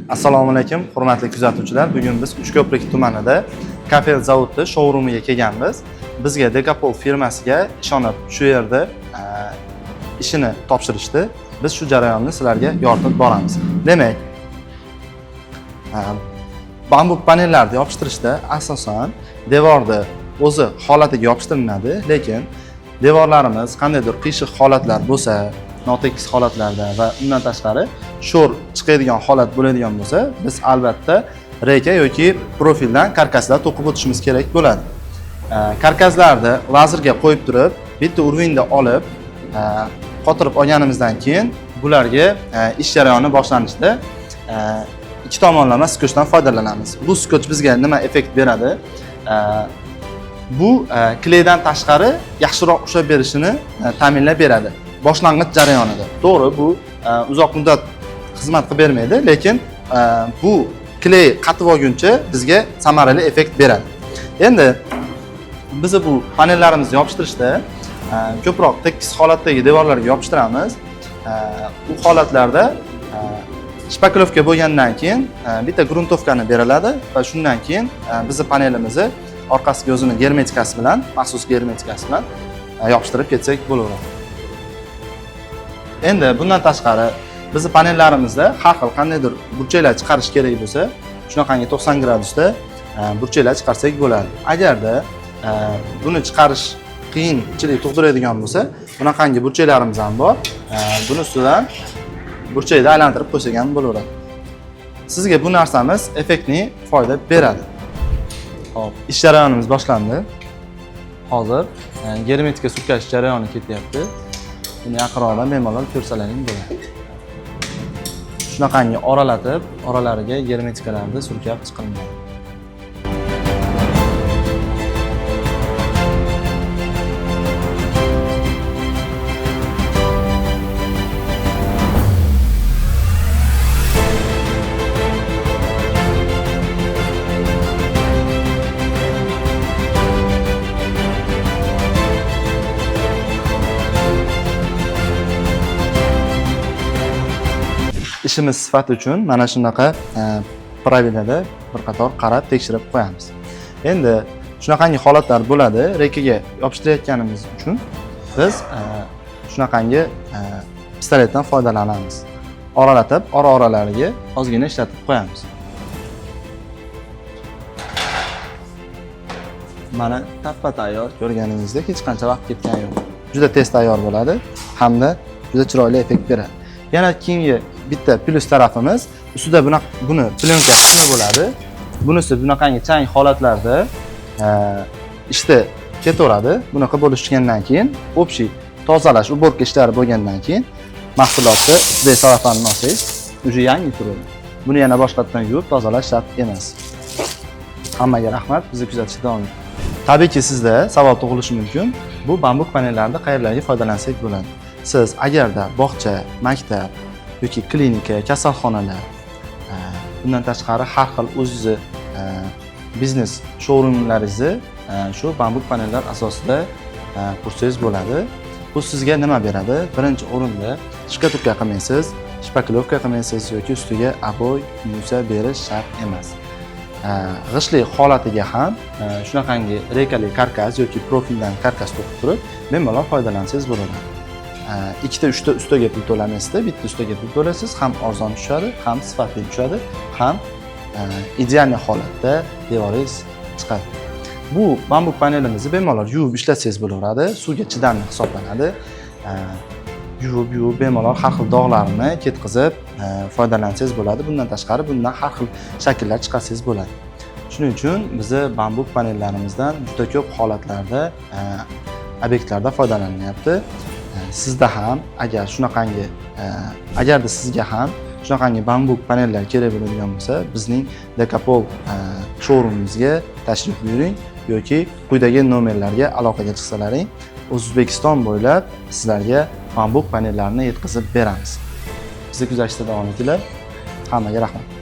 Assalomu alaykum, hurmatli kuzatuvchilar. Bugun biz Uchko'prik tumanida Kafel zavodi showroomiga kelganmiz. Bizga Dekapol firmasiga ishonib shu yerda ishini topshirishdi. Biz shu jarayonni sizlarga yoritib boramiz. Demak, bambuk panellarni yopishtirishda asosan devorni o'zi holatiga yopishtiriladi, lekin devorlarimiz qandaydir qiyshiq holatlar bo'lsa, notekis holatlarda va undan tashqari sho'r chiqadigan holat bo'ladigan bo'lsa, biz albatta reyka yoki profildan karkaslar to'qib o'tishimiz kerak bo'ladi. Karkaslarni lazerga qo'yib turib, bitta уровеньda olib, qotirib olganimizdan keyin bularga ish jarayoni boshlanishda ikki tomonlama skochdan foydalanamiz. Bu skoch bizga nima effekt beradi? Bu kleydan tashqari yaxshiroq ushlab berishini ta'minlab beradi boshlang'ich jarayonida. To'g'ri, bu uzoq muddat xizmat qilib bermaydi, lekin bu kley qatib olguncha bizga samarali effekt beradi. Endi biz bu panellarimizni yopishtirishda ko'proq tekis holatdagi devorlarga yopishtiramiz. U holatlarda shpaklovka bo'lgandan keyin bitta gruntovkani beriladi va shundan keyin bizni panelimizni orqasiga o'zini germetikasi bilan, maxsus germetikasi bilan yopishtirib ketsak bo'laveradi. Endi bundan tashqari bizni panellarimizda har xil qandaydir burchaklar chiqarish kerak bo'lsa, shunaqangi 90 gradusda burchaklar chiqarsak bo'ladi. Agarda buni chiqarish qiyinchilik tug'diradigan bo'lsa, bunaqangi burchaklarimiz ham bor. Buni ustidan burchakni aylantirib qo'ysak ham bo'laveradi. Sizga bu narsamiz effektli foyda beradi. Xo'p, ish jarayonimiz boshlandi. Hozir germetika surkash jarayoni ketyapti. Buni yaqinroqdan bemalol ko'rsalaring bo'ladi. Shunaqangi oralatib, oralariga germetikalarni surkab chiqilinadi. Ishimiz sifati uchun mana shunaqa pravilada bir qator qarab tekshirib qo'yamiz. Endi shunaqangi holatlar bo'ladi, reykaga yopishtirayotganimiz uchun biz shunaqangi pistoletdan foydalanamiz. Oralatib, ora-oralariga ozgina ishlatib qo'yamiz. Mana tappa tayyor, ko'rganingizdek hech qancha vaqt ketgani yo'q. Juda tez tayyor bo'ladi hamda juda chiroyli effekt beradi. Yana keyingi bitta plyus tarafimiz, ustida buni plyonka qismi bo'ladi. Bunisi bunaqangi chang holatlarda ishda ketaveradi. Bunaqa bo'lishgandan keyin общий tozalash, уборка ishlari bo'lgandan keyin mahsulotni ustidagi salafanni olsangiz, уже yangi turadi. Buni yana boshqatdan yuvib tozalash shart emas. Hammaga rahmat, bizni kuzatishda davom eting. Tabiiyki sizda savol tug'ilishi mumkin. Bu bambuk panellarida qayerlarga foydalansak bo'ladi? Siz agarda bog'cha, maktab yoki klinika, kasalxonalar, bundan tashqari har xil o'zingizni biznes showroomlaringizni shu bambuk panellar asosida qursangiz bo'ladi. Bu sizga nima beradi? Birinchi o'rinda shkaturka qilmaysiz, shpaklovka qilmaysiz yoki ustiga oboy, musa berish shart emas. G'ishtli holatiga ham shunaqangi reykali karkas yoki profildan karkas to'qib turib, bemalol foydalansangiz bo'ladi. Ikkita, uchta ustaga pul to'lamaysizda, bitta ustaga pul to'laysiz, ham arzon tushadi, ham sifatli tushadi, ham idealniy holatda devoringiz chiqadi. Bu bambuk panelimizni bemalol yuvib ishlatsangiz bo'laveradi, suvga chidamli hisoblanadi. Yuvib bemalol har xil dog'larni ketkazib foydalansangiz bo'ladi. Bundan tashqari bundan har xil shakllar chiqarsangiz bo'ladi. Shuning uchun bizni bambuk panellarimizdan juda ko'p holatlarda obyektlarda foydalanilyapti. Sizda ham agar shunaqangi agarda sizga ham shunaqangi bambuk panellar kerak bo'ladigan bo'lsa, bizning Dekapol showroomimizga tashrif buyuring yoki quyidagi nomerlarga aloqaga chiqsalaring, O'zbekiston bo'ylab sizlarga bambuk panellarini yetkazib beramiz. Bizni kuzatishda davom etinglar. Hammaga rahmat.